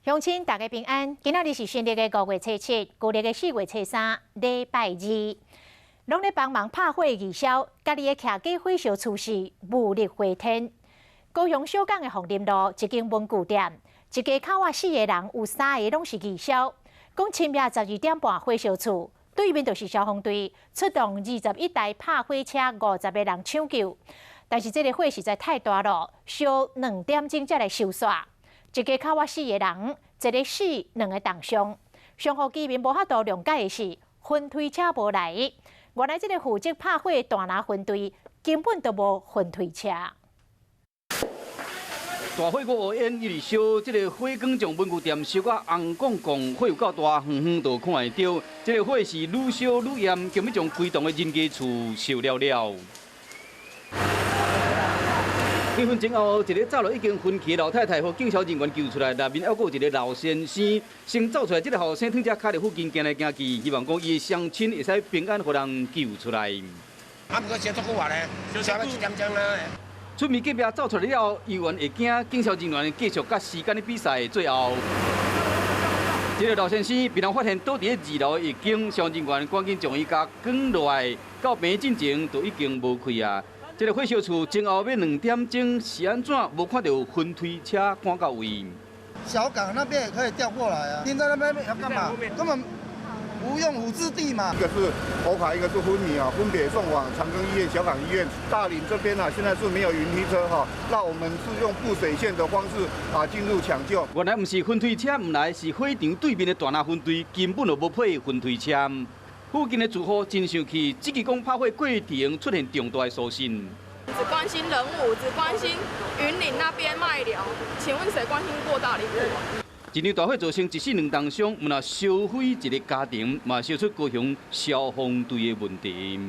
鄉親大家平安，今仔日是新曆的5月初7，舊曆的4月初3，禮拜二。攏咧幫忙拍火義消，家己的徛家火燒厝是無力回天。高雄小港的鳳林路一間文具店，一家口仔四个人，有三个攏是義消。講深夜12點半火燒厝，對面就是消防隊出動21台拍火車，50個人搶救。但是這个火實在太大了，燒2點鐘才來收煞。一家口仔四個人，一个死，兩个重傷。上予居民無法度諒解的是，雲推車無來。原來這个負責拍火的大林分隊根本就無雲推車。大火閣烏煙一直燒，這个火光將文具店燒甲紅摃摃，火有夠大，遠遠就看會著。這个火是愈燒愈炎，根本將規棟的人家厝燒了了。幾分鐘後，一个走路已經昏去的老太太，予警消人員救出來，內面猶閣有一个老先生，先走出來。這个後生褪遮跤佇附近行來行去，希望講伊的鄉親會使平安予人救出來。啊，毋過燒足久啊咧，燒欲1點鐘啦。出面隔壁走出來了，猶原會驚，警消人員繼續佮時間的比賽，最後，這个老先生被人發現倒佇咧二樓的浴缸，消防人員趕緊將伊共捲落來，到病院進前就已經無氣啊。這个火燒厝前後欲2點鐘，是按怎無看著雲推車趕到位？小港那邊也可以調過來啊，停在那邊要幹嘛？根本無用武之地嘛。一個是頭卡，一個是昏迷啊，分別送往長庚醫院、小港醫院。大林這邊啊，現在是沒有雲梯車哈，那我們是用布水線的方式啊進入搶救。原來毋是雲推車毋來，是火場對面的大林分隊根本就無配雲推車。附近的住戶真生氣，只是講拍火過程出現重大的粗心。只關心仁武，只關心雲林那邊麥寮，請問誰關心過大里埔？一場大火造成一死兩重傷，毋但燒毀一个家庭，嘛燒出高雄消防隊的問題。